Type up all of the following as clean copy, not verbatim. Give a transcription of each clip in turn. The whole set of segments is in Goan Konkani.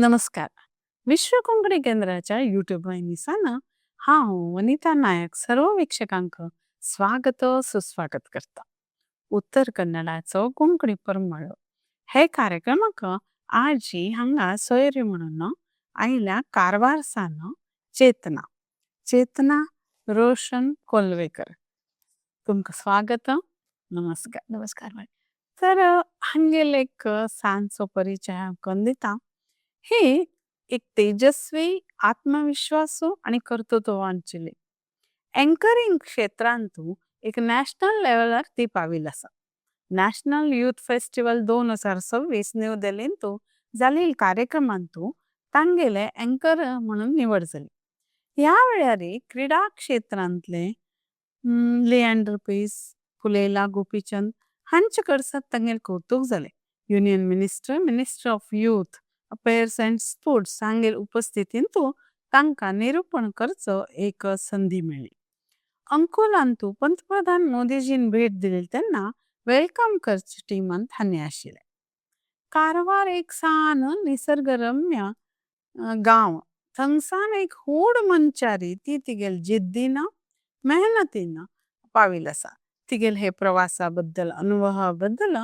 नमस्कार. विश्व कोंकणी केंद्राच्या यूट्यूब वाहिनीसान हांव वनिता नायक सर्व वीक्षकांक स्वागत सुस्वागत करता. उत्तर कन्नडाचो कोंकणी परमळ हे कार्यक्रमाक आजी हांगा सोयरी म्हणून आयल्या कारवार सान चेतना, चेतना रोशन कोलवेकर. तुमका स्वागत, नमस्कार. नमस्कार मॅडम. तर हांगेले एक सांचो परिचय करून दिता. ही एक तेजस्वी, आत्मविश्वासु आणि कर्तृत्ववान चली. एंकरिंग क्षेत्रांतु एक नॅशनल लेवलार ती पाविल असा. नॅशनल यूथ फेस्टिवल 2026 न्यू दिल्लींतु झालेल कार्यक्रमांतु तांगेले एंकर म्हणून निवड झाली. ह्या वेळारी क्रीडा क्षेत्रांतले लिएंडर पेस, पुलेला गोपीचंद हांचे कडसात तांगेले कौतुक झाले. Union minister, minister of youth affairs and sports हांगेले उपस्थितींतु तांका निरूपण करचो एक संधी मेळ्ळी. अंकोलांतु पंतप्रधान मोदीजीन भेट दिली तेन्ना welcome करचे टीमांत हांणी आशिले. कारवार एक सान निसर्गरम्य गांव थंगसान एक होड मंचारी ती तिगेल जिद्दीन मेहनतीन पाविल असा. तिगेल हे प्रवासा बद्दल अनुभवा बद्दल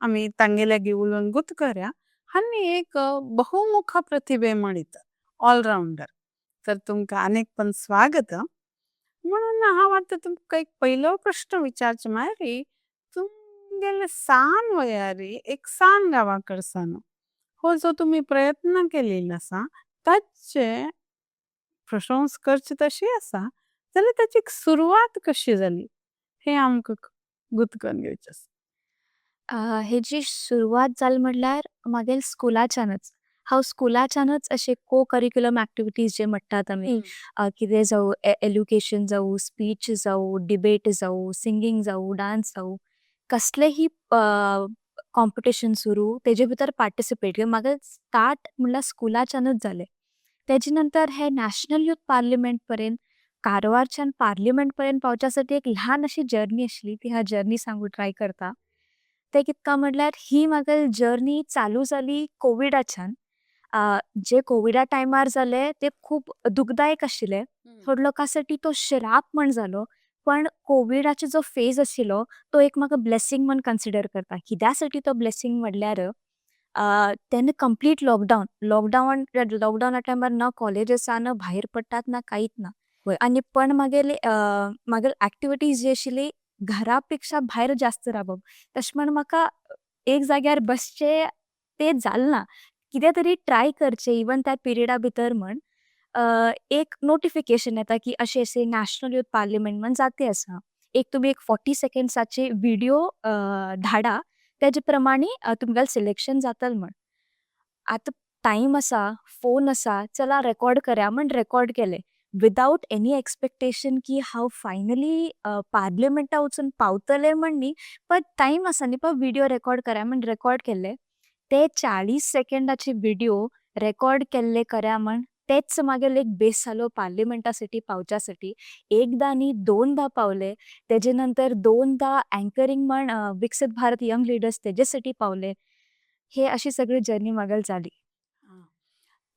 आमी तांगेल्यागी उलोवन गुत कर्या. हांणी एक बहुमुख प्रतिभे म्हणित ऑलराउंडर. तर तुमका अनेक पण स्वागत. म्हणून हांव आता तुमका एक पहिलो प्रश्न विचारचे मारी तुमगेले सान वयारी एक सान गावा कडसान हो जो तुम्ही प्रयत्न केलेला असा ताचे प्रशंसा करची तशी असा जाल्यार ताची सुरुवात कशी झाली हे आमका गुत करून घेवचे असा. हेजी सुरवात जाली म्हटल्यार म्हागेले स्कुलाच्यानच. हांव स्कुलाच्यानच अशे को करिक्युलम एक्टिविटीज जे म्हणटात आमी, कितें जावं, एलोक्युशन जावं, स्पीच जावं, डिबेट जावं, सिंगींग जावं, डांस जावं, कसलेही कॉम्पिटिशन सुरू तेजे भितर पार्टिसिपेट. म्हाका स्टार्ट म्हणल्यार स्कुलाच्यानच जालें. तेजे नंतर हे नॅशनल यूथ पार्लिमेंट पर्यंत, कारवारच्यान पार्लिमेंट पर्यंत पावच्या साठी एक ल्हान अशी जर्नी आशिल्ली, ती हांव जर्नी सांगू ट्राय करता. ते कितका म्हटल्यार ही म्हाका जर्नी चालू जाली कोविडाच्यान. जे कोविडा टायमार जाले ते खूब दुखदायक आशिल्ले. थोडे लोकांसाठी तो श्राप म्हण जालो, पण कोविडाचो जो फेज आशिल्लो तो एक म्हाका ब्लेसिंग म्हण कन्सिडर करता. कित्यासाठी तो ब्लेसिंग म्हणल्यार तेन्ना कंप्लीट लॉकडावन, लॉकडावन, लॉकडावना टायमार ना कॉलेज आसा, ना भायर पडटात, ना कांयच ना. आनी पण म्हागेले म्हागेले एक्टिविटीज जी आशिल्ली घरा पेक्षा भायर जास्त रावप, तशें म्हण म्हाका एक जाग्यार बसचें तें जालें ना. कितें तरी ट्राय करचें इवन त्या पिरियडा भितर म्हण एक नोटिफिकेशन येता की अशें अशें नॅशनल यूथ पार्लिमेंट म्हण जाती आसा, एक तुमी एक 40 सेकंड्साचे व्हिडिओ धाडा, तेजे प्रमाणे तुमगेलें सिलेक्शन जातलें म्हण. आतां टायम आसा, फोन आसा, चला रेकॉर्ड करया म्हण रेकॉर्ड केलें विदाउट एनी एक्सपेक्टेशन की हांव फायनली पार्लिमेंटा वचून पावतलें म्हण न्ही, बट टायम आसा न्ही, पण व्हिडिओ रेकॉर्ड करया म्हण रेकॉर्ड केल्ले. ते 40 सेकंडाचे व्हिडिओ रेकॉर्ड केल्ले करया म्हण तेच म्हागेले एक बेस जालो पार्लिमेंटासाठी पावच्यासाठी. एकदां न्ही, दोनदां पावले. तेजे नंतर दोनदां अँकरिंग म्हण विकसीत भारत यंग लिडर्स तेजेसाठी पावले. हे अशी सगळी जर्नी म्हागेली जाली.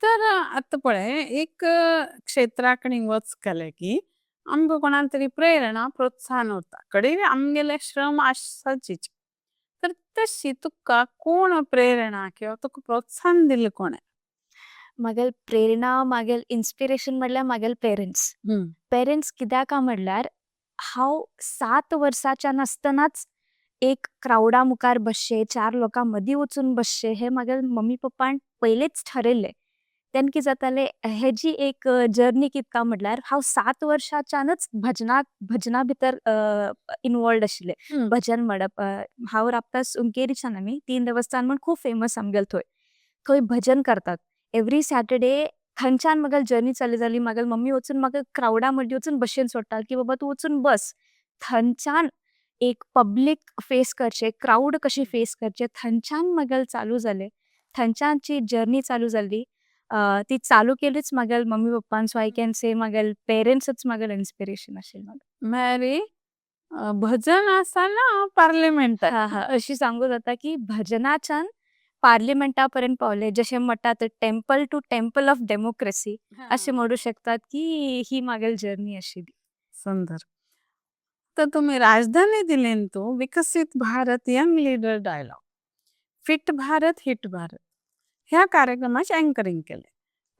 तर आता पळय एक क्षेत्राकडे वच केले की आमका कोणाक तरी प्रेरणा प्रोत्साहन होता कडे आमगेले श्रम आसाचीच, तर तशी तुका कोण प्रेरणा किंवा तुका प्रोत्साहन दिले कोणे? म्हागेले प्रेरणा, म्हागेले इन्स्पिरेशन म्हटल्यार म्हागेले पेरंट्स. पेरंट्स कित्याक काय म्हटल्यार हांव 7 वर्साच्यान आसतनाच एक क्रावडा मुखार बसचें, चार लोकां मदीं वचून बसचें हें म्हागेले मम्मी पप्पान पयलेच ठरयल्लें. तेन्ना कितें जातालें, हेजी एक जर्नी कितें काय म्हटल्यार हांव 7 वर्साच्यानच भजना भितर इनवॉल्वड आशिल्लें. भजन म्हणप. हांव राबता सुंकेरीच्यान, आमी तीन देवस्थान म्हण खूब फेमस आमगेले थंय, थंय भजन करतात एवरी सॅटर्डे. थंयच्यान म्हागेली जर्नी चालू जाली. म्हागेली मम्मी वचून म्हाका क्रावडा मदीं वचून बशेन सोडटा की बाबा तूं वचून बस. थंयच्यान एक पब्लीक फेस करचें, क्रावड कशी फेस करचें, थंयच्यान म्हागेलें चालू जालें. थंयच्यानची जर्नी चालू जाली, ती चालू केलीच म्हागेले मम्मी पप्पान. सो I can say म्हागेले पेरंट्सच म्हागेले इन्स्पिरेशन आशिल्लें म्हाका. मॅरी भजन आसा ना पार्लिमेंटात? हा हा, अशी सांगू जाता की भजनाच्यान पार्लिमेंटा पर्यंत पावले. जशें म्हणटात, temple to temple of democracy अशें म्हणू शकतात की ही मागेल जर्नी आशिल्ली. सुंदर. तर तुम्ही राजधानी दिलेन तो Viksit Bharat young leader dialogue, fit Bharat hit Bharat ह्या कार्यक्रमाचे अँकरिंग केले.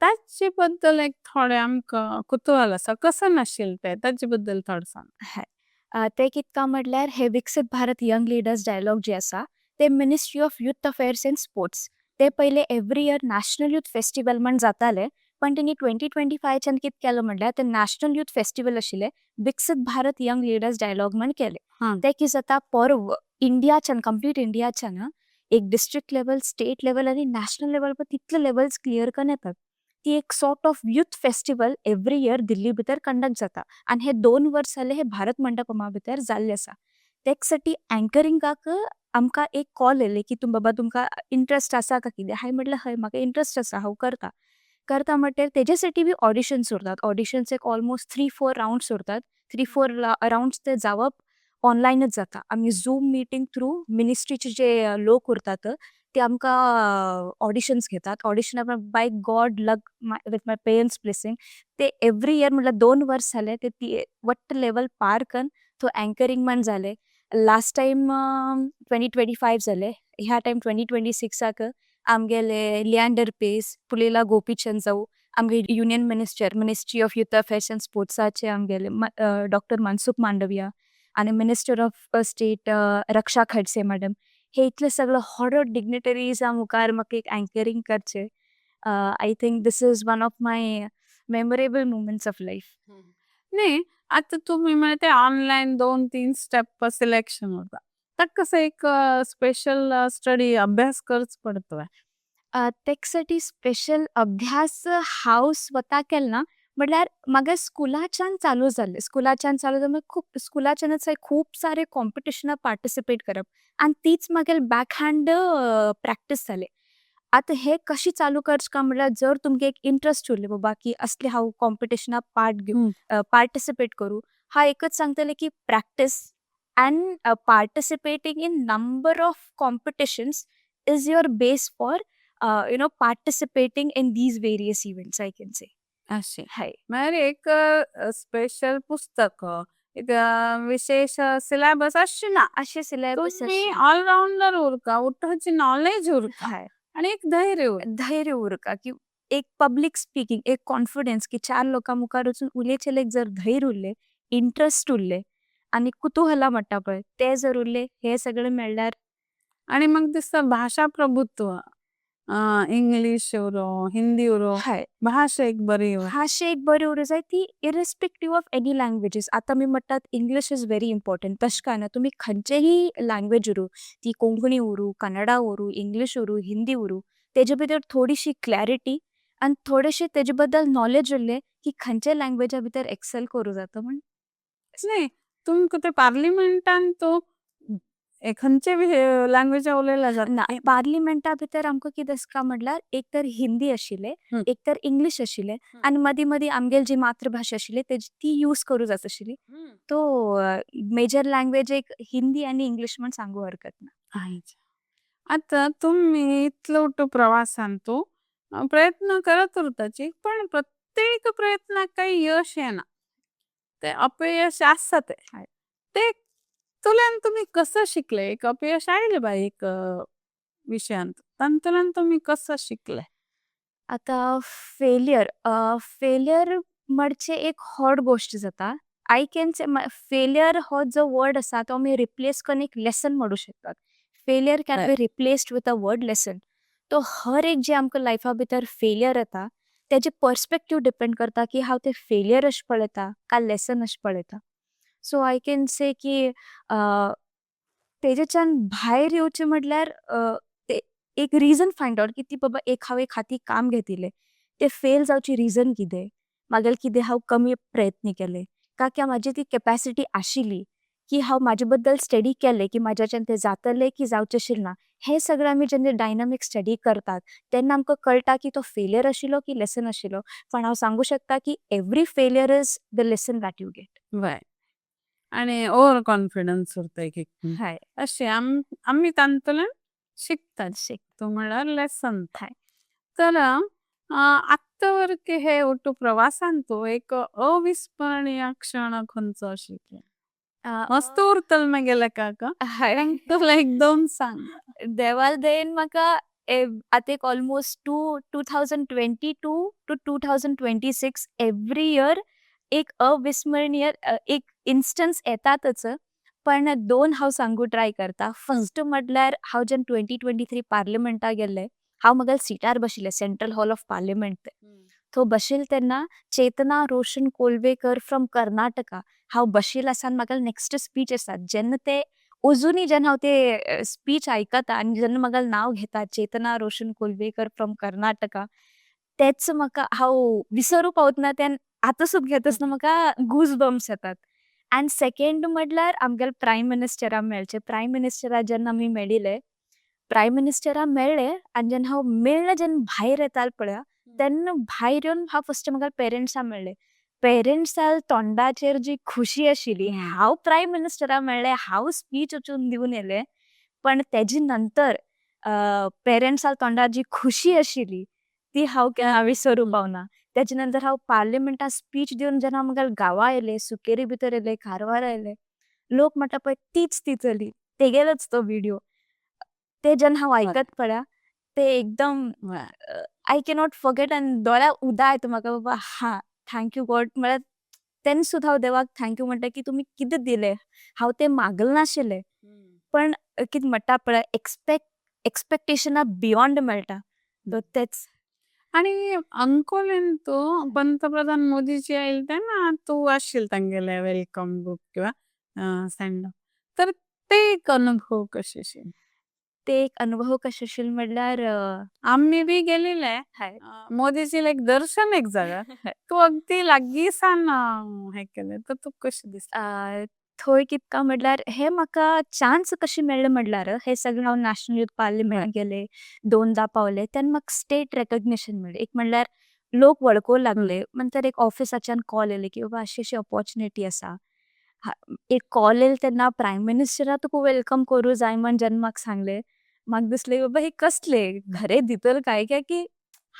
ताचे बद्दल एक थोडे आमकां कुतूहल आसा, कसं नाशिल्लें ते, ताचे बद्दल थोडे सांग. हय, ते कितका म्हटल्यार हे विकसीत भारत यंग लिडर्स डायलॉग जे आसा ते Ministry of Youth Affairs and Sports, ते पयले every year National Youth Festival म्हण जाताले, पण तेणी 2025च्यान कितें केलें म्हटल्यार ते नॅशनल युथ फेस्टिवल आशिल्ले विकसीत भारत यंग लिडर्स डायलॉग म्हण केले. ते कितें जाता, पर इंडियाच्यान, कंप्लीट इंडियाच्यान एक डिस्ट्रिक्ट लेवल, स्टेट लेवल आनी नॅशनल लेवल पर तितले लेवल्स क्लियर करून येतात. ती एक sort of youth festival every year Delhi भितर कंडक्ट जाता आनी हे 2 वर्स जाले हे भारत मंडपमा भितर जाल्ले आसा. तेक साठी अँकरिंगाक आमकां एक कॉल येयले की तुम बाबा तुमकां इंट्रस्ट आसा काय कितें. हांवें म्हटलें, हय, म्हाका इंट्रस्ट आसा, हांव करता. करता म्हणटकीर तेजे साठी बी ऑडिशन्स उरतात. ऑडिशन्स एक ऑलमोस्ट 3-4 रावंड्स उरतात. 3-4 रावंड्स ते जावप ऑनलायनच जाता. आमी झूम मिटींग थ्रू मिनिस्ट्रीचे जे लोक उरतात ते आमकां ऑडिशन्स घेतात. Audition, by God luck, with my parents blessing, ते एवरी इयर म्हटल्यार 2 वर्स जाले ते ती वट्ट लेवल पार कन्न थंय अँकरींग म्हण जाले. लास्ट टायम 2025 जाले. ह्या टायम 2026आक आमगेले लियांडर पेस, पुलेला गोपीचंद जावं, आमगे Union Minister, Ministry of Youth Affairs and स्पोर्ट्साचे आमगेले डॉक्टर मनसुख मांडविया आनी minister of state Raksha Khadse madam, हे इतले सगळे हॉडो डिग्निटरीजा मुखार म्हाका एक अँकरींग करचें, I think this is one of my memorable moments of life. नाही, आता तुम्ही म्हणते ऑनलाईन दोन तीन स्टेप सिलेक्शन होता, तर कसं एक स्पेशल स्टडी, अभ्यास करच पडतोय? तेसाठी स्पेशल अभ्यास हांव स्वता केल ना, म्हटल्यार म्हाका स्कुलाच्यान चालू जालें. स्कुलाच्यान चालू जालें, खूब स्कुलाच्यानच खूब सारे कॉम्पिटिशनां पार्टिसिपेट करप आनी तीच म्हागेले बॅक हँड प्रॅक्टीस जाली. आतां हे कशी चालू करचें काय म्हटल्यार, जर तुमकां एक इंट्रस्ट उरले बाबा की असले हांव कॉम्पिटिशनाक पार्ट घेवं, पार्टिसिपेट करूं, हांव एकच सांगतलें की practice and participating in number of competitions is your base for participating in these various events, I can say. अशें. हय. म्हळ्यार एक स्पेशल पुस्तक, एक विशेष सिलेबस अशें ना. अशें सिलेबस. तुम्ही ऑलराऊंडर उरका, उठची नॉलेज उरका आणि एक धैर्य उरका. धैर्य उरका की एक पब्लिक स्पीकिंग, एक कॉन्फिडन्स की चार लोकां मुखार वचून उलयचेलें जर धैर्य उरलें, इंट्रस्ट उरलें आनी कुतूहला म्हणटा पळय ते जर उरलें, हे सगळें मेळ्ळ्यार. आणि मग दिसता भाषा प्रभुत्व, इंग्लिश उरो, हिंदी उरो, भाषा एक बरी. भाशा एक बरी उरूंक जाय ती इरिस्पेक्टीव ऑफ एनी लँग्वेजीस. आतां आमी म्हणटात English is very important, तशें कांय ना. तुमी खंयचेही लँग्वेज उरूं, ती कोंकणी उरूं, कन्नडा उरूं, इंग्लीश उरूं, हिंदी उरूं, तेजे भितर थोडीशी क्लॅरिटी आनी थोडेशें तेजे बद्दल नॉलेज उरलें की खंयच्या लँग्वेजा भितर एक्सेल करूं जाता म्हण. नाही, तुमकां ते पार्लिमेंटान तो खंयचे लँग्वेज उलयला जाता? ना, पार्लिमेंटा भितर आमकां कितें आसता म्हटल्यार एक तर हिंदी आशिल्लें, एक तर इंग्लीश आशिल्लें आनी मदीं मदीं आमगेली जी मातृभाशा आशिल्ली तेजी ती यूज करूं जाता आशिल्ली. तो मेजर लँग्वेज एक हिंदी आनी इंग्लीश म्हण सांगू हरकत ना. आता तुम्ही इतलो प्रवासान तो प्रयत्न करत उरताची, पण प्रत्येक प्रयत्नाक काही यश येना, ते अपयश आसता. ते ते तुल्यान तुम्ही कसं शिकले? एक अपयश आयले बाई एक विषयांत, तांतून तुम्ही कसं शिकले? आता फेलियर, फेलियर म्हणजे एक व्हड गोश्ट जाता. I can say failure हो जो वर्ड आसा तो आमी रिप्लेस करून एक लेसन म्हणू शकतात. Failure can be replaced with a word lesson. तो हर एक जे आमकां लायफा भितर फेलियर येता तेजे पर्सपेक्टीव डिपेंड करता की हांव ते फेलियर अशें पळयता काय लेसन अशें पळयता. सो I can say की तेजेच्यान भायर येवचें म्हटल्यार ते एक रिजन फायंड आवट की ती बाबा एक हांव एक हाती काम घेतिल्लें, ते फेल जावची रिजन कितें, म्हागेलें कितें हांव कमी प्रयत्न केले काय म्हाजी ती कॅपॅसिटी आशिल्ली की हांव म्हाजे बद्दल स्टडी केलें की म्हाज्याच्यान तें जातलें की जावचें आशिल्लें ना. हें सगळें आमी जेन्ना डायनामीक स्टडी करतात तेन्ना आमकां कळटा की तो फेलियर आशिल्लो की लेसन आशिल्लो. पण हांव सांगू शकता की every failure is the lesson that you get. वय, आणि ओव्हर कॉन्फिडन्स उरता एक एक. हय. अशें आमी तांतूल्यान शिकतात. शिक तूं म्हळ्यार लेसन. हय. तर आत्तां वरके हे ओटू प्रवासान तूं एक अविस्मरणीय क्षण खंचो अशी? मस्त उरतल मगेले काका. हय. तुला एक दोन सांग. देवाल दयेन म्हाका आतां एक almost 2022 to 2026 every year एक अविस्मरणीय एक इन्स्टन्स येतातच, पण दोन हांव सांगू ट्राय करता. फर्स्ट म्हटल्यार हांव जेन्ना 2023 पार्लमेंटा गेल्लें, हांव म्हगेल्या सिटार बशिल्लें, सेंट्रल हॉल ऑफ पार्लिमेंट. थंय बशिल्लें तेन्ना चेतना रोशन कोलवेकर फ्रॉम कर्नाटका, हांव बशिल्लें आसा आनी म्हाका नेक्स्ट स्पीच आसा जेन्ना, ते अजुनूय जेन्ना हांव ते स्पीच आयकता आनी जेन्ना म्हाका नांव घेता, चेतना रोशन कोलवेकर फ्रॉम कर्नाटका, तेच म्हाका हांव विसरूं पावत ना. ते आतां सुद्दां घेता आसतना म्हाका गूज बम्प्स येतात. आनी सेकेंड म्हटल्यार आमगेले प्रायम मिनिस्टरा मेळचे. प्रायम मिनिस्टरा जेन्ना आमी मेळिल्ले, प्रायम मिनिस्टरा मेळ्ळे आनी जेन्ना हांव मेळ्ळे, जेन्ना भायर येतालें पळया, तेन्ना भायर येवन हांव फर्स्ट म्हाका पेरंट्सा मेळ्ळे. पेरंट्सा तोंडाचेर जी खुशी आशिल्ली, हांव प्रायम मिनिस्टरा मेळ्ळे, हांव स्पीच वचून दिवन येयलें, पण तेजे नंतर पेरंट्सा तोंडार जी खुशी आशिल्ली ती हांव केन्ना विसरूंक पावना. तेजे नंतर हांव पार्लिमेंटात स्पीच दिवन जेन्ना म्हगेल्या गांवा येयलें, सुकेरी भितर येयलें, कारवारा येयलें, लोक म्हणटा पळय, तीच ती चली, तेगेलोच तो विडियो. ते जेन्ना हांव आयकत पळया, ते एकदम I cannot forget आनी दोळ्या उदक येता म्हाका, बाबा हा, thank you God. म्हळ्यार तेन्ना सुद्दां हांव देवाक thank you म्हणटा की तुमी कितें दिलें, हांव तें मागल नाशिल्लें, पण कितें म्हणटा पळय, एक्सपेक्टेशना बियोंड मेळटा, तेच. आणि अंकोलेन तूं पंतप्रधान मोदीजी आयले तेन्ना तूं आशिल्लें तांगेले welcome group किंवा सेंड, तर ते एक अनुभव कशे? ते एक अनुभव कशे आशिल्ले म्हटल्यार आम्ही बी गेलेले मोदीजी एक दर्शन एक जागा, तूं अगदी लागींसान हे केलें, तर तुका कशें दिसलें? थंय कितका म्हटल्यार हे म्हाका चान्स कशें मेळ्ळें म्हटल्यार, हे सगळें हांव नॅशनल युथ पार्लिमेंट गेलें, दोनदां पावलें, तेन्ना म्हाका स्टेट रेकग्निशन मेळ्ळें. एक म्हणल्यार लोक वळखूंक लागले. नंतर एक ऑफिसाच्यान कॉल येयले की बाबा अशी अशी ऑपॉर्च्युनिटी आसा. एक कॉल येयलो तेन्ना प्रायम मिनिस्टरा तुका welcome करूं जाय म्हण जेन्ना म्हाका सांगलें, म्हाका दिसलें बाबा हे कसलें खरें दितले काय काय, की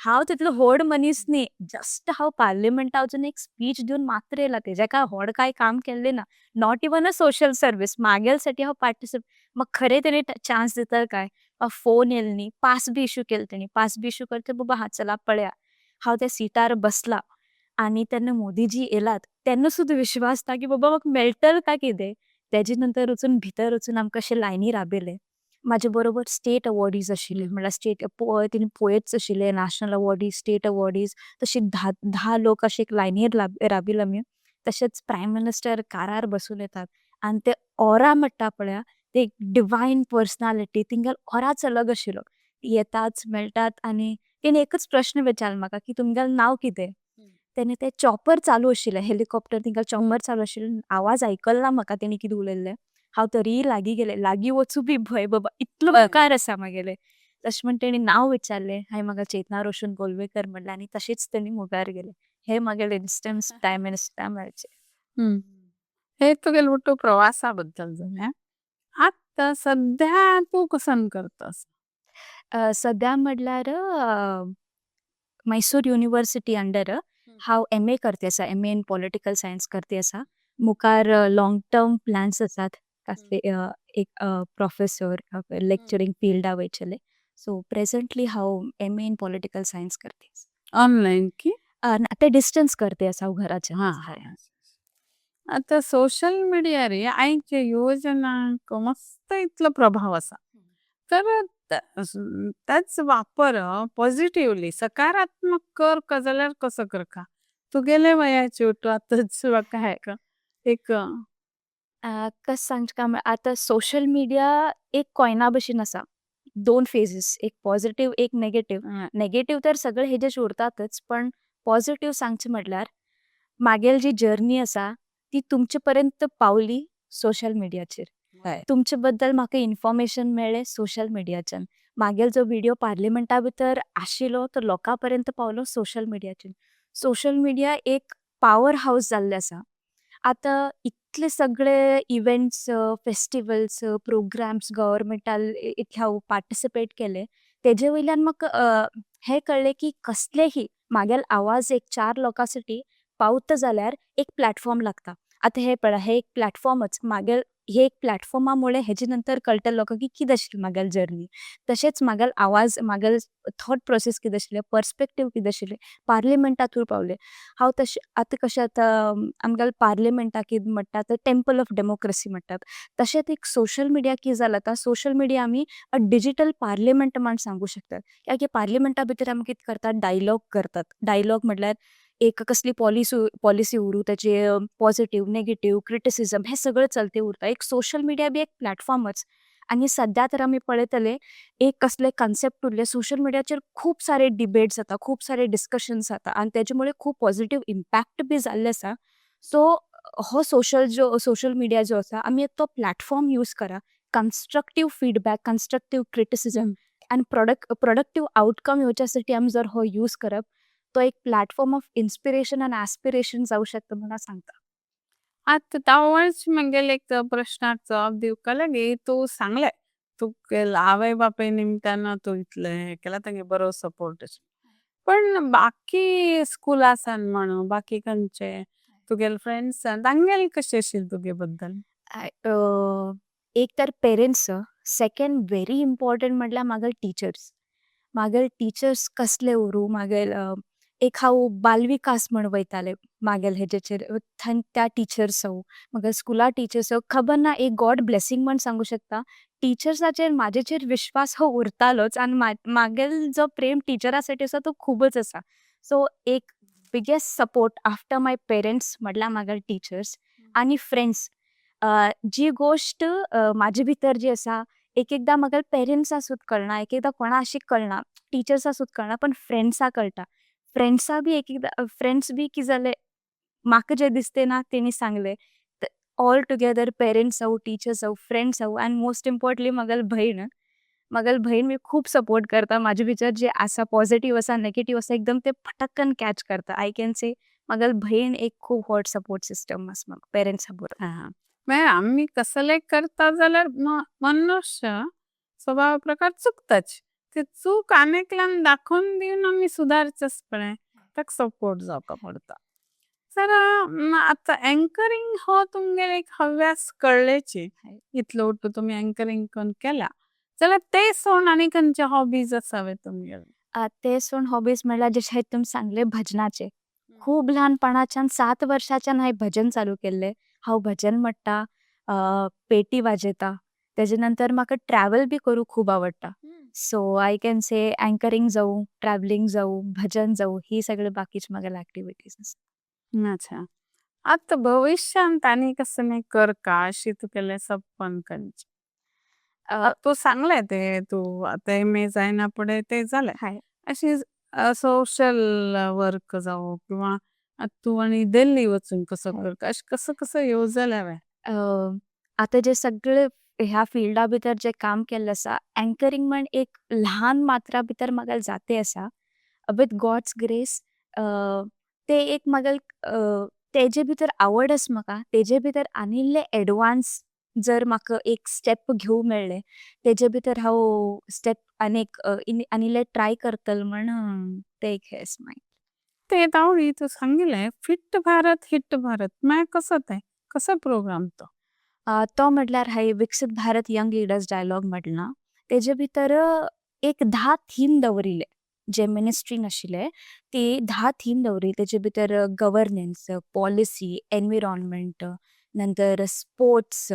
हांव तितलो व्हड मनीस न्ही, जस्ट हांव पार्लिमेंटा वचून एक स्पीच दिवन मात्र येयला, तेजें काय व्हड कांय काम केल्लें ना, not even a social service म्हागेले हांव पार्टिसिपेट. म्हाका खरें तेणी चान्स दितले काय? फोन येयलो न्ही, पास बी इशू केले तेणी, पास बी इशू करता, बाबा हा चला पळया. हांव त्या सिटार बसला आनी तेन्ना मोदीजी येयलात, तेन्ना सुद्दां विश्वास ना की बाबा म्हाका मेळटलें काय कितें. तेजे नंतर वचून भितर वचून आमकां अशे लायनी राबयले. म्हाजे बरोबर स्टेट अवॉर्डीज आशिल्ले, म्हळ्यार स्टेट तेणी पोएट्स आशिल्ले, नॅशनल अवॉर्डीज, स्टेट अवॉर्डीज, तशे 10 10 लोक अशे एक लायनीर राबिले आमी. तशेंच प्रायम मिनिस्टर कारार बसून येतात आनी ते ऑरा म्हणटा पळया, ते एक डिवायन पर्सनॅलिटी, तेंगेलो ऑराच अलग आशिल्लो. येताच मेळटात आनी तेणी एकच प्रश्न विचारलो म्हाका की तुमगेलें नांव कितें? तेन्ना ते चॉपर चालू आशिल्ले, हेलिकॉप्टर तेंगेलें चॉपर चालू आशिल्लें, आवाज आयकल ना म्हाका तेणी कितें उलयल्लें. हांव तरीय लागीं गेलें, लागीं वचूं बी भंय बाबा, इतलो मुखार आसा म्हागेलें. तशें म्हण तेणी नांव विचारलें, हांवें म्हाका चेतना रोशन कोलवेकर म्हणलें आनी तशेंच तेणी मुखार गेले. हे म्हागेले इन्स्टन्स प्रायम मिनिस्टरा मेळचे. हे तुगेले ओटू प्रवासा बद्दल जालें. आतां सद्या तूं कसन करतास? सद्या म्हटल्यार मैसूर युनिवर्सिटी अंडर हांव एमए करते आसा, एमए इन पॉलिटिकल सायन्स करते आसा. मुखार लॉंग टर्म प्लॅन्स आसात कसले एक प्रोफेसर लेक्चरिंग फिल्डा वयचेले. सो प्रेझेंटली हांव एमए इन पॉलिटिकल सायन्स करते. ऑनलाईन की? ते डिस्टन्स करते आसा हांव घराच्यान. आता सोशल मीडिया रे आयच्या युवजनांक मस्त इतलो प्रभाव आसा, तर त्याच वापर पॉझिटिव्हली सकारात्मक कर का जाल्यार कसो कर का तुगेले वयाचे तूं आतांच काय एक? कशें सांगचें काय म्हळ्यार आतां सोशल मिडिया एक कॉयना भशेन आसा, दोन फेजीस, एक पॉझिटिव्ह एक नेगेटिव्ह. नेगेटिव्ह तर सगळे हेजेच उरतातच, पण पॉझिटिव्ह सांगचें म्हटल्यार म्हागेली जी जर्नी आसा ती तुमचे पर्यंत पावली सोशल मिडियाचेर. तुमचे बद्दल म्हाका इन्फॉर्मेशन मेळ्ळें सोशल मिडियाच्यान. म्हागेलो जो विडियो पार्लिमेंटा भितर आशिल्लो तो लोकां पर्यंत पावलो सोशल मिडियाचेर. सोशल मिडिया एक पावर हावज जाल्लें आसा. आतां इतले सगळे इव्हेंट्स, फेस्टिवल्स, प्रोग्राम्स गव्हर्मेंटान इतले हांव पार्टिसिपेट केले, तेजे वयल्यान म्हाका हें कळ्ळें की कसलेही म्हागेलो आवाज एक चार लोकां साठी पावता जाल्यार एक प्लॅटफॉर्म लागता. आतां हें पळय, हें एक प्लॅटफॉर्मच म्हागेल, हे एक प्लॅटफॉर्मा मुळे हेजे नंतर कळटलें लोकांक की कितें आशिल्ली म्हागेली जर्नी. तशेंच म्हागेलो आवाज, म्हागेलो थॉट प्रोसेस कितें आशिल्लें, पर्सपेक्टीव कितें आशिल्लें, पार्लिमेंटा थ्रू पावलें हांव. तशें आतां कशें, आतां आमगेले पार्लिमेंटाक कितें म्हणटात, टेम्पल ऑफ डेमोक्रेसी म्हणटात, तशेंच एक सोशल मिडिया कितें जालां आतां, सोशल मिडिया आमी डिजिटल पार्लिमेंट म्हण सांगूं शकतात. कित्याक की पार्लिमेंटा भितर आमी कितें करतात, डायलॉग करतात. डायलॉग म्हटल्यार एक कसली पॉलिसी उरूं, ताचे पॉझिटिव्ह, नेगेटिव्ह, क्रिटिसिजम हें सगळें चलते उरता. एक सोशल मिडिया बी एक प्लॅटफॉर्मच. आनी सद्या तर आमी पळयतले, एक कसले कन्सेप्ट उरले, सोशल मिडियाचेर खूब सारे डिबेट्स जाता, खूब सारे डिस्कशन्स जाता आनी तेजे मुळे खूब पॉझिटिव्ह इम्पॅक्ट बी जाल्ले आसा. सो हो सोशल जो सोशल मिडिया जो आसा, आमी तो प्लॅटफॉर्म यूज करा, कन्स्ट्रक्टीव फीडबॅक, कन्स्ट्रक्टीव क्रिटिसिजम आनी प्रोडक्टीव आउटकम येवच्यासाठी आमी जर हो यूज करप, तो एक प्लॅटफॉर्म ऑफ इन्स्पिरेशन आनी ऍस्पिरेशन जावं शकता म्हणून हांव सांगता. आतां तवच मगेले एक प्रश्नाक जवाब दिवका लागी तू सांगले, तुगेल आवय बापाय निमतान तू इतले हे केला, तेंगे बरो सपोर्ट. पण बाकी स्कूलासान म्हणू, बाकी खंचे तुगेले फ्रेंड्स, तांगेले कशे आशिल्ले तुगे बद्दल? एक तर पेरेंट्स, सेकंड व्हेरी इम्पॉर्टंट म्हटल्यार म्हागेले टिचर्स. म्हागेले टिचर्स कसले उरूं, म्हागेले एक हांव बालविकास म्हण वयतालें म्हागेले हेजेचेर, थंय त्या टिचर्स, म्हागे स्कुला टिचर्स, खबर ना, एक गॉड ब्लेसींग म्हण सांगू शकता, टिचर्साचेर म्हाजेचेर विश्वास हो उरतालोच आनी म्हागेलो जो प्रेम टिचरा साठी आसा तो खुबूच आसा. सो एक biggest support after my parents म्हटल्यार म्हागेले टिचर्स आनी फ्रेंड्स. जी गोश्ट म्हाजे भितर जी आसा, एक एकदां म्हागेले पेरंट्सां सुद्दां कळना, एक एकदां कोणा अशी कळना, टिचर्सां सुद्दां कळना, पण फ्रेंड्सां कळटा. फ्रेंड्सां बी एक एकदां फ्रेंड्स बी कितें जालें, म्हाका जें दिसतें ना तेणी सांगलें. ऑल टुगेदर पेरंट्स जावं, टिचर्स जावं, फ्रेंड्स जावं आनी मोस्ट इम्पॉर्टंटली म्हागेली भयण. म्हागेली भयण बी खूब सपोर्ट करता. म्हाजे भितर जे आसा, पॉझिटिव्ह आसा, नेगेटिव्ह आसा, एकदम ते पटक्कन कॅच करता. I can say म्हागेली भयण एक खूब व्हड सपोर्ट सिस्टम आसा म्हाका पेरंट्सा बरोबर. हा, मागीर आमी कसले करता जाल्यार मनुष्य स्वभाव प्रकार चुकताच. ते चूक अनेकल्यान दाखोवन दिवन आमी सुधारचेच पळे, ताका सपोर्ट जावका पडता. तर आता अँकरिंग हो तुमगेले एक हव्यास कळ्ळेची, इतलो तुमी अँकरिंग कोण केला जाल्यार ते सोड आनी खंयचे हॉबीज असावे तुमगेले? ते सोड हॉबीज म्हळ्यार जशें तुमी सांगले, भजनाचे. खूब ल्हानपणाच्यान, 7 वर्साच्यान हांवें भजन चालू केल्लें. हांव भजन म्हणटा, पेटी वाजयता. तेजे नंतर म्हाका ट्रॅवल बी करूंक खूब आवडटा. So I can say anchoring जावं, ट्रॅवलिंग जावं, भजन जावं, ही सगळे बाकीचे म्हागेले एक्टिविटीज आसा. अच्छा, आता भविष्यांत आनी कसले कर का अशी तुगेले सपन खंयचे? तू सांगले ते तू आता एमए जायना फुडें ते जाले. अशी सोशल वर्क जावं किंवा तू आनी दिल्ली वचून कसो कर, अशें कसं कसं येवजल्या वे? आता जे सगळे ह्या फिल्डा भितर जे काम केल्लें आसा, अँकरिंग म्हण एक ल्हान मात्रा भितर म्हाका जाते आसा, विथ गॉड्स ग्रेस. ते एक म्हाका तेजे भितर आवड आसा. म्हाका तेजे भितर आनी इल्लें एडवांस जर म्हाका एक स्टेप घेवंक मेळ्ळें, तेजे भितर हांव स्टेप आनीक आनी इल्लें ट्राय करतलें म्हण तें एक हें आसा. ते तावळी तू सांगिले फिट भारत हिट भारत, मागीर कसो ते, कसो प्रोग्राम तो? तो म्हटल्यार हांवें विकसीत भारत यंग लिडर्स डायलॉग म्हटलां. तेजे भितर एक 10 थीम दवरिल्ले, जे मिनिस्ट्रीन आशिल्ले ती 10 थीम दवरिल्ले. तेजे भितर गवर्नन्स, पॉलिसी, एनविरोनमेंट, नंतर स्पोर्ट्स,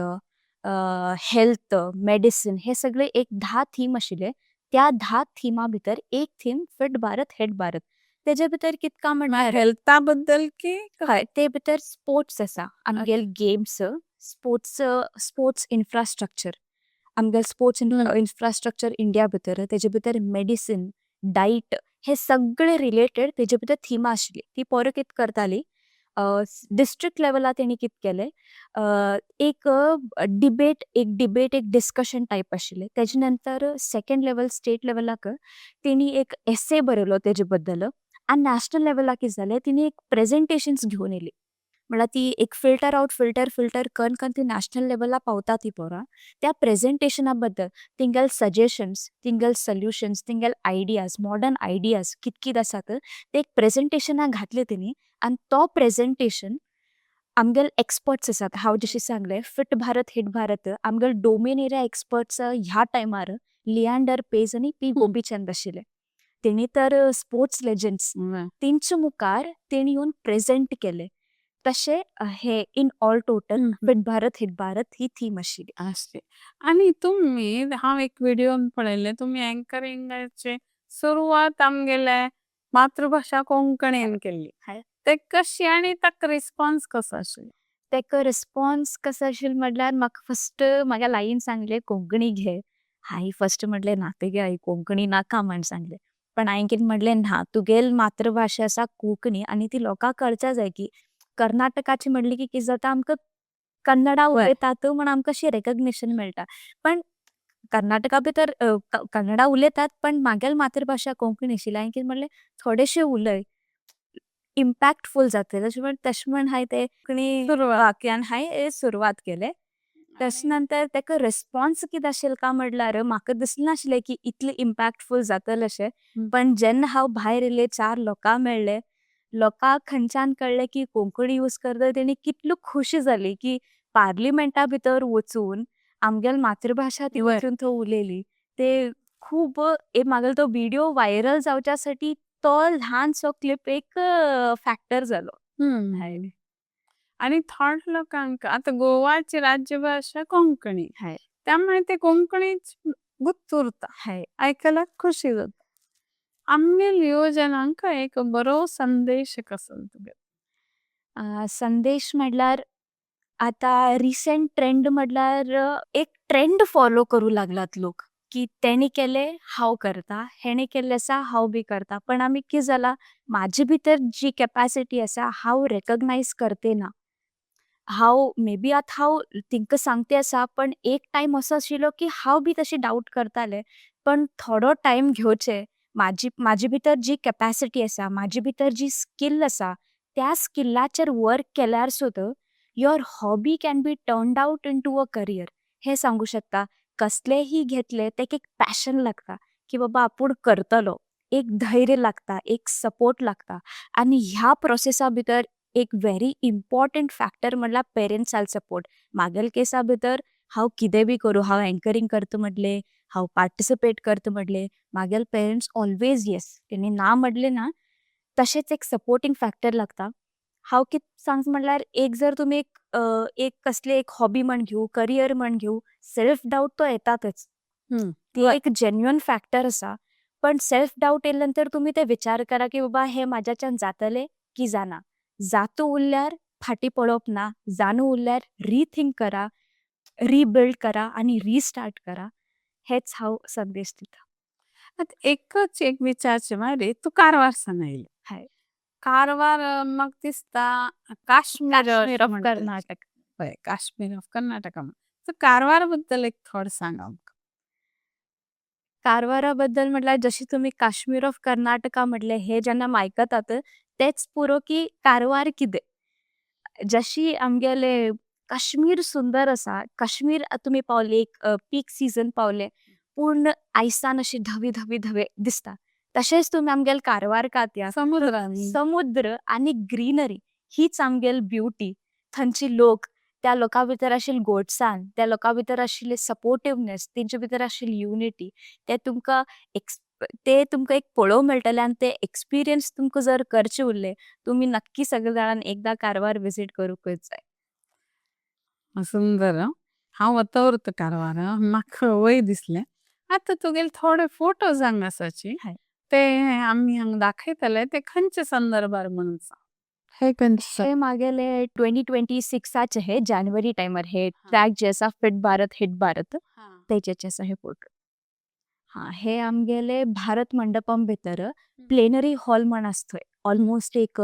हेल्थ, मेडिसीन, हे सगळे एक 10 थीम आशिल्ले. त्या 10 थिमा भितर एक theme fit Bharat hit Bharat. तेजे भितर कितका म्हटल्यार हेल्था बद्दल की? हय, ते भितर स्पोर्ट्स आसा आमगेले, गेम्स, स्पोर्ट्स, स्पोर्ट्स इन्फ्रास्ट्रक्चर, आमगेले स्पोर्ट्स इन्फ्रास्ट्रक्चर इंडिया भितर, तेजे भितर मेडिसीन, डायट, हे सगळे रिलेटेड तेजे भितर थिमां आशिल्ली. ती पोरां कित करताली, डिस्ट्रिक्ट लेवलार तेणी कित केलें, एक डिबेट, एक डिस्कशन टायप आशिल्लें. तेजे नंतर सेकंड लेवल, स्टेट लेवलाक तेणी एक एसे बरयलो तेजे बद्दल आनी नॅशनल लेवलाक कितें जालें, तेणी एक प्रेजेंटेशन्स घेवन येयली. म्हणल्यार ती एक फिल्टर आउट, फिल्टर फिल्टर करून करून ती नॅशनल लेवला पावता ती पोरां. त्या प्रेझेंटेशना बद्दल तेंगेले सजेशन्स, तेंगेले सोल्युशन्स, तेंगेले आयडियाज, मॉडर्न आयडियाज कित कित आसात ते एक प्रेझेंटेशनाक घातले तेणी आनी तो प्रेझेंटेशन आमगेले एक्सपर्ट्स आसात. हांव जशें सांगलें, फिट भारत हिट भारत, आमगेले डोमेन एरिया एक्सपर्ट्स ह्या टायमार लियांडर पेज आनी पी गोपीचंद आशिल्ले. तेणी तर स्पोर्ट्स लेजंड्स, तेंचे मुखार तेणी येवन प्रेझेंट केले. तशें हे in all total fit Bharat hit Bharat he theme आशिल्ली. आसली. आनी तुमी, हांव एक व्हिडियोन पळयले, तुमी अँकरिंगाचे सुरवात आमगेले मातृभाषा कोंकणीन केली. ते कशी आनी ताका रिस्पॉन्स कसो आशिल्लो? तेका रिस्पॉन्स कसो आशिल्लो म्हटल्यार, म्हाका फस्ट म्हागे आईन सांगलें कोंकणी घे. हांवें फस्ट म्हटलें ना तेगे आई, कोंकणी नाका म्हण सांगलें. पण हांवें कितें म्हटलें, ना, तुगेल मातृभाशा आसा कोंकणी आनी ती लोकांक कळच्या जाय की कर्नाटकाची म्हणली की कितें जाता, आमकां कन्नडा उलयतात म्हण आमकां अशें रेकग्निशन मेळटा. पण कर्नाटका भितर कन्नडा उलयतात, पण म्हागेल मातृभाशा कोंकणी आशिल्ली. हांवें कितें म्हणलें, थोडेशें उलय, इम्पॅक्टफूल जातलें. तशें म्हण हांवें ते कोंकणी वाक्यान हांवें सुरवात केलें. तशें नंतर तेका रिस्पॉन्स कितें आशिल्लो काय म्हटल्यार, म्हाका दिसलें नाशिल्लें की इतलें इम्पॅक्टफूल जातलें अशें. पण जेन्ना हांव भायर येयलें, चार लोकां मेळ्ळे, लोकांक खंयच्यान कळ्ळें की कोंकणी यूज करता, तेणी कितलो खुशी जाली की पार्लिमेंटा भितर वचून आमगेल मातृभाशा ती वचून थंय उलयली. ते खूब म्हागेलो तो व्हिडियो व्हायरल जावच्या साठी तो ल्हानसो क्लिप एक फॅक्टर जालो. आनी थोड लोकांक आतां गोवाची राज्यभाशा कोंकणी, त्यामुळे ते कोंकणीच गुप्त उरता, आयकल्याक खुशी जाता. आमगेल युवजनांक एक बरो संदेश कसो तुगे? संदेश म्हटल्यार आतां रिसेंट ट्रेंड म्हटल्यार एक ट्रेंड फॉलो करूं लागलात लोक की तेणी केलें हांव करता, हेणें केल्लें आसा हांव बी करता. पण आमी कितें जाला, म्हाजे भितर जी कॅपॅसिटी आसा हांव रेकग्नायज करते ना. हांव मे बी आतां हांव तेंकां सांगते आसा, पण एक टायम असो आशिल्लो की हांव बी तशें डावट करतालें. पण थोडो टायम घेवचें, म्हाजे भितर जी कॅपॅसिटी आसा, म्हाजे भितर जी स्कील आसा, त्या स्किलाचेर वर्क केल्यार सुद्दां your hobby can be turned out into a career हें सांगू शकता. कसलेंही घेतलें तेका एक पॅशन लागता की बाबा आपूण करतलो. एक धैर्य लागता, एक सपोर्ट लागता आनी ह्या प्रोसेसा भितर एक व्हेरी इम्पॉर्टंट फॅक्टर म्हणल्यार पेरंट्साल सपोर्ट. म्हागेले केसा भितर हांव कितें बी करूं, हांव एंकरींग करता म्हटलें, हांव पार्टिसिपेट करता म्हटलें, म्हागेले पेरंट्स ऑलवेज येस, तेणी ना म्हटलें ना. तशेंच एक सपोर्टींग फॅक्टर लागता. हांव कितें सांगता म्हणल्यार, एक जर तुमी एक एक कसली एक हॉबी म्हण घेवं, करियर म्हण घेवं, सेल्फ डावट तो येतातच. ती एक जेन्युअन फॅक्टर आसा. पण सेल्फ डावट येयले नंतर तुमी ते विचार करा की बाबा हें म्हाज्याच्यान जातलें की जाना. जातू उरल्यार फाटीं पडप ना, जाणू उरल्यार रिथींक करा, रिबिल्ड करा आनी रिस्टार्ट करा. हेच हांव संदेश दिता. आतां एकच एक विचारचें मारी, तूं कारवार सान आयली. हय. कारवार म्हाका दिसता काश्मीर काश्मीर ऑफ म्हणटा. कर्नाटक. हय, काश्मीर ऑफ कर्नाटका. सो कारवार बद्दल एक थोडें सांग आमकां. कारवारा बद्दल म्हटल्यार, जशी तुमी काश्मीर ऑफ कर्नाटका म्हटलें, हे जेन्ना आयकतात तेच पुरो की कारवार कितें, जशी आमगेले काश्मीर सुंदर आसा. काश्मीर तुमी पावले, एक पीक सिजन पावले, पूर्ण आयसान अशी धवी धवी धवे दिसता, तशेंच तुमी आमगेले कारवार या समुद्रान समुद्र आनी ग्रीनरी हीच आमगेल ब्युटी. थंयची लोक, त्या लोकां भितर आशिल्ली गोडसाण, त्या लोकां भितर आशिल्ली सपोर्टिवनेस, तेंचे भितर आशिल्ली युनिटी, ते तुमकां एक पळोवंक मेळटलें आनी ते एक्सपिरियन्स तुमकां जर करचे उरले, तुमी नक्की सगळे जाणांनी एकदां कारवार विजीट करूंकच जाय. सुंदर. हांव वता उरता कारवार, म्हाका वय दिसलें. आतां तुगेले थोडे फोटोज हांगा आसाची, ते आमी हांगा दाखयतले. ते खंयच्या संदर्भार म्हणून सांग, हे खंयचे? हे म्हागेले 2026आचे हे जानेवारी टायमार हे ट्रॅक जे आसा फिट भारत हिट भारत तेजेचे आसा हे फोटो. हा, हे आमगेले भारत मंडपम भितर प्लेनरी हॉल म्हण आसा, थंय ऑलमोस्ट एक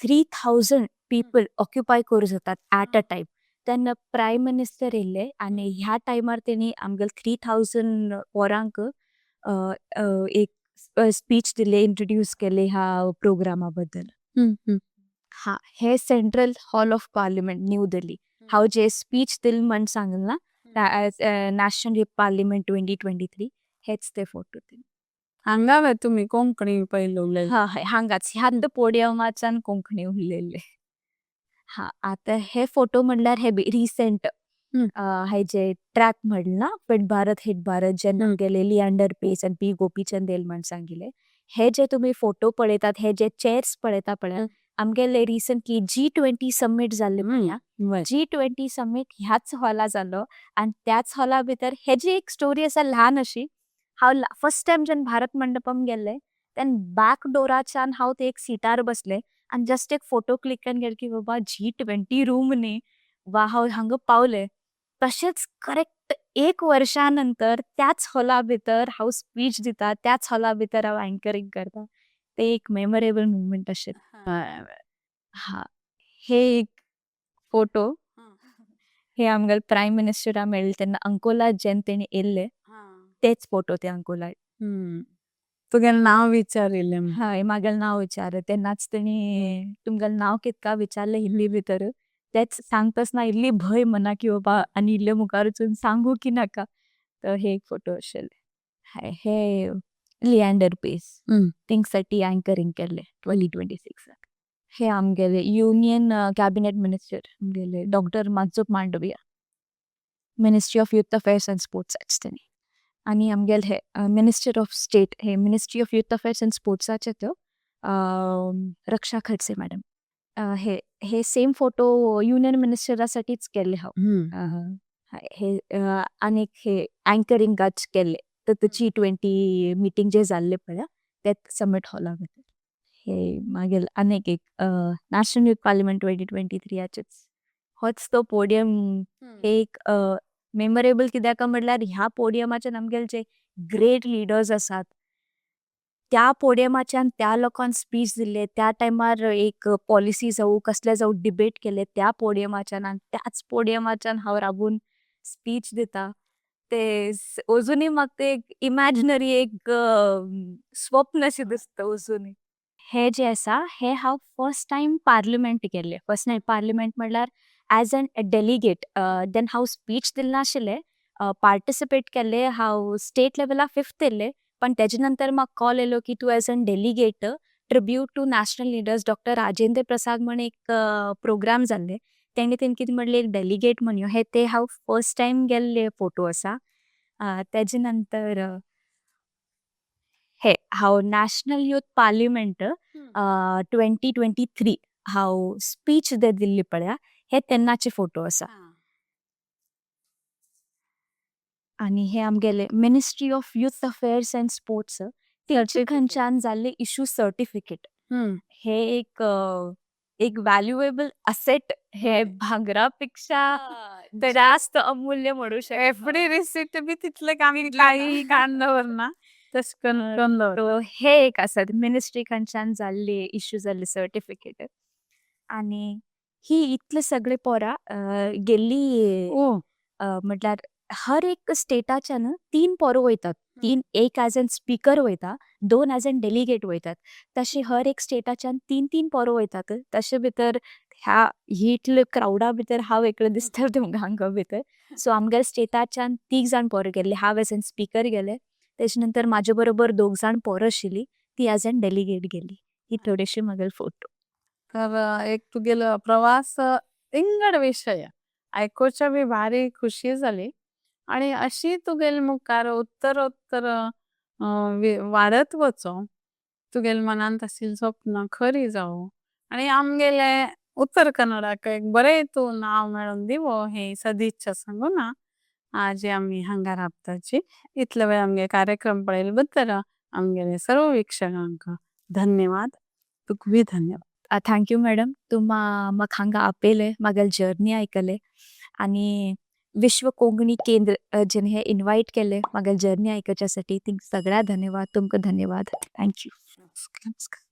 3000 पीपल ऑक्युपाय करूं जातात एट अ टायम. तेन्ना प्रायम मिनिस्टर येयल्ले आनी ह्या टायमार तेणी आमगेले 3000 पोरांक एक स्पीच दिले, इंट्रोड्यूस केले ह्या प्रोग्रामा बद्दल. हा, हे Central Hall of Parliament, New Delhi. हांव जे स्पीच दिल म्हण सांगल ना, नॅशनल पार्लिमेंट 2023, हेच ते फोटो ते. हांगा वे तुमी कोंकणी पयले उलयले? हय, हांगाच ह्याच पोडियमाच्यान कोंकणी उलयल्ले. हा, आता हे फोटो म्हणल्यार हे रिसेंट हे ट्रॅक म्हणलं ना, फिट भारत हिट भारत, जेन्ना गेले लिएंडर पेस आनी पी गोपीचंद येयल म्हण सांगिले. हे जे तुमी फोटो पळयतात, हे जे चेअर्स पळयता पळय, आमगेले रिसेंटली जी20 समिट जाल्ले पळया. जी20 समिट ह्याच हॉला जालो आनी त्याच हॉला भितर हेजी एक स्टोरी आसा ल्हान अशी. हांव फर्स्ट टायम जेन्ना भारत मंडपम गेल्ले तेन्ना बॅक डोराच्यान हांव ते एक सिटार बसले आनी जस्ट एक फोटो क्लिक करून गेले की बाबा, जी20 रूम न्ही वा, हांव हांगा पावले. तशेंच करेक्ट एक वर्षा नंतर त्याच हॉला भितर हांव स्पीच दिता, त्याच हॉला भितर हांव अँकरिंग करता. ते एक मेमोरेबल मुवमेंट अशें. हा, हे एक फोटो, हे आमगेले प्रायम मिनिस्टरा मेळ्ळे तेन्ना अंकोला जेन्ना तेणी येयल्ले, तेच फोटो ते अंकोला. तुगेलें नांव विचारिल्लें. हय, म्हागेलें नांव विचारलें तेन्नाच तेणी. तुमगेलें नांव कितका विचारलें हिंदी भितर. तेच सांगतासना इल्ली भंय मना की बाबा आनी इल्ले मुखार वचून सांगू की नाका. तर हे एक फोटो आशिल्ले. हय, हे लिएंडर पेस थिंगसाठी अँकरिंग केल्ले 2026. हे आमगेले युनियन कॅबिनेट मिनिस्टर आमगेले doctor Mansukh Mandaviya, Ministry of Youth Affairs and स्पोर्ट्साचे तेणी. आनी आमगेले हे मिनिस्टर ऑफ स्टेट, हे Ministry of Youth Affairs and स्पोर्ट्साचे त्यो रक्षा खडसे मॅडम. हे हे सेम फोटो युनियन मिनिस्टरासाठीच केल्ले हांव. हे आनीक हे अँकरिंगाच केल्ले, तर जी20 मिटींग जे जाल्ले पळय तेच समिट हॉला भितर. हे मागीर आनीक एक नॅशनल युथ पार्लिमेंट 2023याचेच, होच तो पोडियम. हे एक मेमोरेबल कित्याक म्हटल्यार ह्या पोडियमाच्यान आमगेले जे ग्रेट लिडर्स आसात, त्या पोडियमाच्यान त्या लोकान स्पीच दिल्ले. त्या टायमार एक पॉलिसी जावं कसले जावं डिबेट केले त्या पोडियमाच्यान, आनी त्याच पोडियमाच्यान हांव राबून स्पीच दिता, ते अजुनूय म्हाका ते एक इमॅजिनरी एक स्वप्न अशें दिसता अजुनूय. हे जे आसा, हे हांव फर्स्ट टायम पार्लिमेंट गेल्ले. फर्स्ट टायम पार्लिमेंट म्हणल्यार एज एन डेलिगेट. देन हांव स्पीच दिल नाशिल्लें, पार्टिसिपेट केल्ले. हांव स्टेट लेवला फिफ्थ येयल्ले, पण तेजे नंतर म्हाका कॉल येयलो की तूं as an delegate, tribute to national leaders Doctor Rajendra Prasad म्हण एक प्रोग्राम जाल्ले, तेणी तेणी कितें म्हणलें, एक डेलिगेट म्हण यो. हे ते हांव फर्स्ट टायम गेल्ले फोटो आसा. तेजे नंतर हे हांव नॅशनल युथ पार्लिमेंट 2023 हांव स्पीच दिल्ली पळया, हे तेन्नाचे फोटो आसा. आनी हे आमगेले Ministry of Youth Affairs and Sports तेचे खंयच्यान जाल्ले इशू सर्टिफिकेट. हे एक एक व्हॅल्युएबल असेट, हे भांगरापेक्षा जास्त अमूल्य म्हणू शकता. एफडी रिसिप्ट बी तितले आमी काही काडून दवरना, तशें करून करून दवर. हे एक आसात मिनिस्ट्री खंयच्यान जाल्ले इश्यू जाल्ले सर्टिफिकेट. आनी ही इतले सगळे पोरां गेल्ली, म्हटल्यार हर एक स्टेटाच्यान तीन पोरां वयतात. तीन, एक एज एन स्पीकर वयता, दोन एज एन डेलिगेट वयतात. तशे हर एक स्टेटाच्यान तीन तीन पोरां वयतात. तशे भितर ह्या ही इतले क्रावडा भितर हांव एकलें दिसता तुमकां हांगा भितर. सो आमगेले स्टेटाच्यान तीग जाण पोरां गेल्ले. हांव एज एन स्पीकर गेले, तेजे नंतर म्हाजे बरोबर दोग जाण पोरां आशिल्ली, ती एज एन डेलिगेट गेली. ही थोडेशे म्हागेले फोटो. तर एक तुगेलो प्रवास इंगड विशय आयकुच्या बी भारी खुशी जाली आणि अशी तुगेले मुखार उत्तरोत्तर वाडत वचो, तुगेले मनांत आशिल्ली स्वप्न खरी जावो आणि आमगेले उत्तर कन्नडाक एक बरें तूं नाव मेळोन दिवो, ही सदिच्छा सांगून आज आमी हांगा राबताची. इतले वेळ आमगे कार्यक्रम पळयले बद्दल आमगेले सर्व वीक्षकांक धन्यवाद. तुका बी धन्यवाद. Thank you madam, तुमा म्हाका हांगा आपयले, म्हागेले जर्नी आयकले आनी विश्व कोंकणी केंद्र जेणे हे इनवायट केले म्हागेले जर्नी आयकच्यासाठी, तिंका सगळ्या धन्यवाद. तुमकां धन्यवाद. Thank you. नमस्कार.